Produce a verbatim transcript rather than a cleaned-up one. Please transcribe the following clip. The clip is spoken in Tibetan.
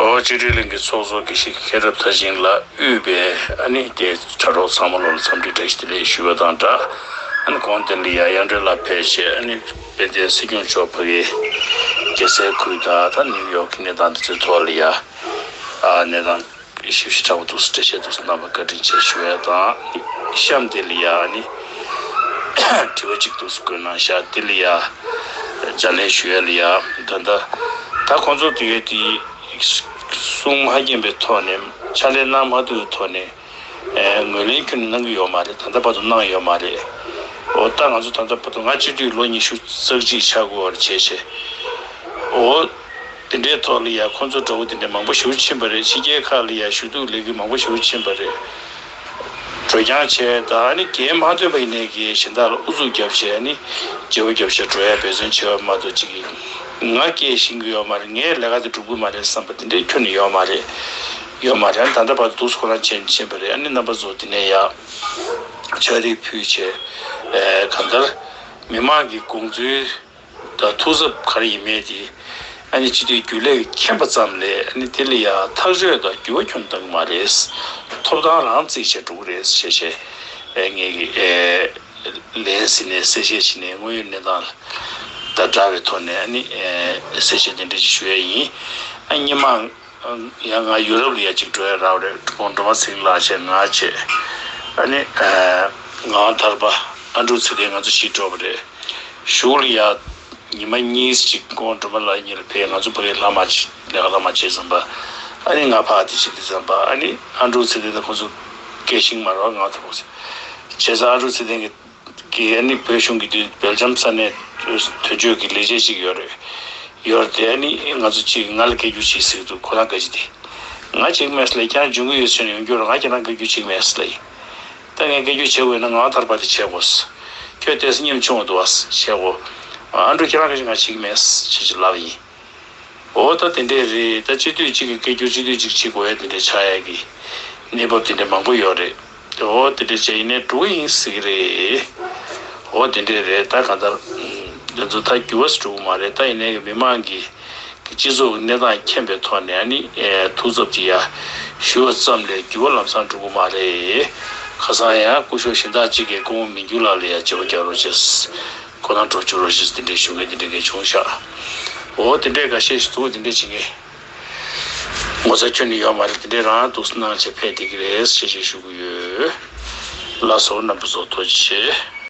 ཨོ་བཅུ་དྲུག་གླིང་གི་ཚོགས་གཙོ་དགེ་བཤེས་མཁན་རབ་མཐར་ཕྱིན་ལགས་དབུས་པའི་ཨ་ནི་དེ་གྲྭ་རོགས་ཚང་མ་ལོ་ལ་འཚམས་འདྲི་བཀྲ་ཤིས་བདེ་ལེགས་ཞུ་བ་དང་སྦྲགས། ཨ་ནི་གོང་དེ་ལ་ཡ་ཡང་འབྲེལ་ལ་ཕེབས་བྱས། ཨ་ནི་དཔལ་ལྡན་སྲིད་སྐྱོང་མཆོག་ཕ་གིའི་རྒྱལ་སའི་ཁུལ་དང་ད་ནིའུ་ཡོག་གི་གནས་སྟངས་དེ་ཚོའི་ཐོག་ལ་ཡ་ཨ་གནས་སྟངས་ཞིབ་ཞིབ་ཕྲ་བོ་འདུག་སེ་འགྲེལ་བཤད་འདུག་སེ་གནང་བར་བཀའ་དྲིན་ཆེ་ཞུ་ཡ་དང་། གཤམ་དེ་ལ་ཡ་ཨ་ནི་དྲི་བ་གཅིག་འདུག་སེ་བཀོད་གནང་ཤག་དེ་ལ་ཡ་ལྗགས་ལན་ཞུ་ཡ་ལ་ཡ་ད་ལྟ་ད་ཁོང་ཚོ་དེ་གའི་དེ་གསུང་མ་མཁྱེན་པའི་ཐོག་ནས་ཕྱག་ལས་གནང་མ་ཐུབ་པའི་ཐོག་ནས། ཨེ། ངོས་ལེན་ཁྱོན་ནས་གནང་གི་ཡོད་མ་རེད། ད་ལྟ་བར་དུ་གནང་ཡོད་མ་རེད། འོ་ད་ང་ཚོ་ད་ལྟ་བར་དུ་ང་སྤྱི་འཐུས་ལོ་ཉི་ཤུ་རྩ་གཅིག་ཆགས་དགོས་པར་བྱས་བྱས། འོ་དེ་འདྲའི་ཐོག་ལ་ཡ་ཁོང་ཚོ་འདྲ་བོ་དེ་འདྲ་མང་པོ་ཞེ་པོ་ཕྱིན་པ་རེད། ཕྱི་རྒྱལ་ཁག་ལ་ཡ་ཞུ་གཏུག་ལས་འགུལ་མང་པོ་ཞེ་པོ་ཕྱིན་པ་རེད། འགྲོ་རྐྱང་བྱས། ད་ཨ་ནི་རྒན་མ་ཐོན་པ་ཡིན་ནའི་གི་གཞན་དག་ལ་ཨུ་ཚུགས་རྒྱབ་བྱས། ཨ་ནི་བརྗེ་པོ་རྒྱབ་བྱས་འགྲོ་ཡ་འབད་བརྩོན་བྱས་པ་མ་གཏོགས་ཅིག་གིས་ང་སྐད་ཤེས་ཀྱི་ཡོད་མ་རེད། ངའི་ལས་ཀ་དེ་འགྲུབ་ཀྱི་མ་རེད་བསམ་པ་དེ་འདྲའི་ཁྱོན་ནས་ཡོད་མ་རེད། ཡོད་མ་རེད། ད་ལྟ་བར་དུ་འདུག་སེ་ཁོ་རང་བྱས་ཕྱིན་པ་རེད། ཨ་ནི་རྣམ་པ་ཚོ་དེ་ནས་ཡ་ཕྱག་བྲིས་ཕུལ་བྱས། ཨེ། གང་ལྟར་མི་མང་གི་དགོངས་ཚུལ་དང་ཐུགས་འཚབ་ག་རེ་ཡིན་མིན་དེ་ཨ་ནི་སྤྱི་འཐུས་རྒྱུན་ལས་ཀྱིས་མཁྱེན་པ་ཙམ་ལས། ཨ་ནི་དེ་ལ་ཡ་ཐག་གཅོད་དང་འགྱུར་བ་ཁྱོན་གཏོང་གི་མ་རེད། ཐོབ་ཐང་རང་རྩིས་བྱས་འགྲོ་གི་རེད་ཟེར་བྱས་བྱས། ཨེ། ངས་ཀྱི་ཨེ། ལན་ཟིན་ནས་གསལ་བཤད་བྱས་ནས་དངོས་ཡོད་གནས་སྟངས་དང་སྦྲགས་པའི་ཐོག་ནས་ཨ་ནི་ཨེ། གསལ་བཤད་དེ་འདྲ་ཅིག་ཞུ་ཡ་ཡིན། ཨ། སྔོན་མ་ཡང་ང་ཡུ་རོབ་ལ་ཡ་གཅིག་འགྲོ་ཡ་རག་པ་རེད། ཁོང་སྒྲོལ་མ་ཚེ་རིང་ལགས་བྱས་ང་བྱས། ཨ་ནི་ངག་དབང་ཐར་པ། ཨ་འབྲུག་ཚེ་བརྟན། ང་ཚོ་བཞི་འགྲོ་བ་རེད། གཞུག་ལ་ཡ་ཉི་མ་གཉིས་ཅིག་ཁོང་སྒྲོལ་མ་ལགས་གཉིས་ལ་ཕེབས། ང་ཚོ་ཕ་གིའི་ལྷ་མ་ལས་ཀ་ལྷ་མ་བྱས་ཙམ་པ། ཨ་ནི་ང་ཕར་དེ་བྱས་དུས་ཙམ་པ་ཨ་ནི་ཨ་འབྲུག་ཚེ་བརྟན་དང་ཁོང་ཚོ་སྐད་ཤིང་མ་རོགས་ང་ཐུག་བྱས་ཙང་ཨ་འབྲུག་ཚེ་བརྟན་གྱི་གི་ཨ་ནི་བོད་གཞུང་གི་དུས་སྦེལ་ཇམ་ས་གནས་དོན་གཅོད་ཀྱི་ལས་བྱེད་ཅིག་ཡོད་རེད། ཡོད་རེད་དེ། ཨ་ནི་ང་ཚོ་གཅིག་ང་ལ་སྐད་སྒྱུར་བྱེད་ཟེར་གྱི་འདུག་ཁོ་རང་སྐད་ཆ་དེ་ང་བྱེད་ཀྱི་མེད་ཟེར་ལབ། ཁྱེད་རང་འབྱུང་གི་ཡོད་ཟེར་ནས་ཡོང་རྒྱུ་རེད། ང་ཁྱེད་རང་སྐད་སྒྱུར་བྱེད་ཀྱི་མེད་ཟེར་ལབ་ཡིན། ད་ངས་སྐད་སྒྱུར་བྱེད་དགོས་ན་ངག་དབང་ཐར་པ་དེ་བྱེད་དགོས། ཁྱོད་ཏོག་ཙམ་ཉམ་ཆུང་བ་འདུག་བ། བྱེད་དགོས། ཨ་འབྲུག་ཁྱེད་རང་སྐད་ཆ་ང་བྱེད་ཀྱི་མེད་ཟེར་ཅིག་ལབ་ཡིན། འོ་ད་དེ་འདྲས་རེད། ད་སྤྱི་འཐུས་གཅིག་གི་སྐད་སྒྱུར་སྤྱི་འཐུས་གཅིག་བྱེད་དགོས་ཡ་དེ་འདྲས་ཆགས་ཡ་གི་གནས་བབ་དེ་འདྲས་མང་པོ་ཡོད་རེད། འོ་དེ་འདྲས་བྱས་ཡིན་ནའི་འགྲོ་གི་ཡིན་ཟེར་གི་རེད། འོ་དེ་འདྲས་རེད། ད་གང་ལྟར་འདི་ཚོ་ད་འགྱུར་བ་ཟེར་འགྲོ་གི་མ་རེད། ད་ཡིན་ནའི་གི་མི་མང་གི་གི་སྤྱི་ཚོགས་ཀྱི་གནས་སྟངས་མཁྱེན་པའི་ཐོག་ནས་ཨ་ནི་ཐུགས་འཚབ་ཅིག་ཡ་ཞུ་བ་ཙམ་ལས་འགྱུར་བ་ལམ་སང་འགྲོ་གི་མ་རེད། ཁ་སང་ཡང་སྐུ་ཞབས་གཞན་དག་ཅིག་གིས་སྐུ་ངོ་མི་འགྱུར་ལགས་ལ་ཡ་བརྗེ་པོ་རྒྱག་རོགས་བྱས། ཁོ་རང་འགྲོ་བཅུག་རོགས་བྱས་དེ་འདྲའི་ཞུ་མཁན་དེ་འདྲའི་གི་བྱུང་ཤག་འོ་དེ་འདྲའི་འགའ་ཤས་ཤིག་འདུག་དེ་འདྲའི་བྱེད་མཁན་ངོ་ཚ་ཁྱོན་ནས་ཡོད་མ་རེད། དེ་འདྲའི་རང་འདུག་སེ་གནང་བྱས་ཕེབས་བསྡད་ཀྱི་རེད་ཞེས་ཞེས་ཞུ་གི་ཡོད། ལགས་སོ། རྣམ་པ་ཚོ་ཐུགས་རྗེ་ཆེ།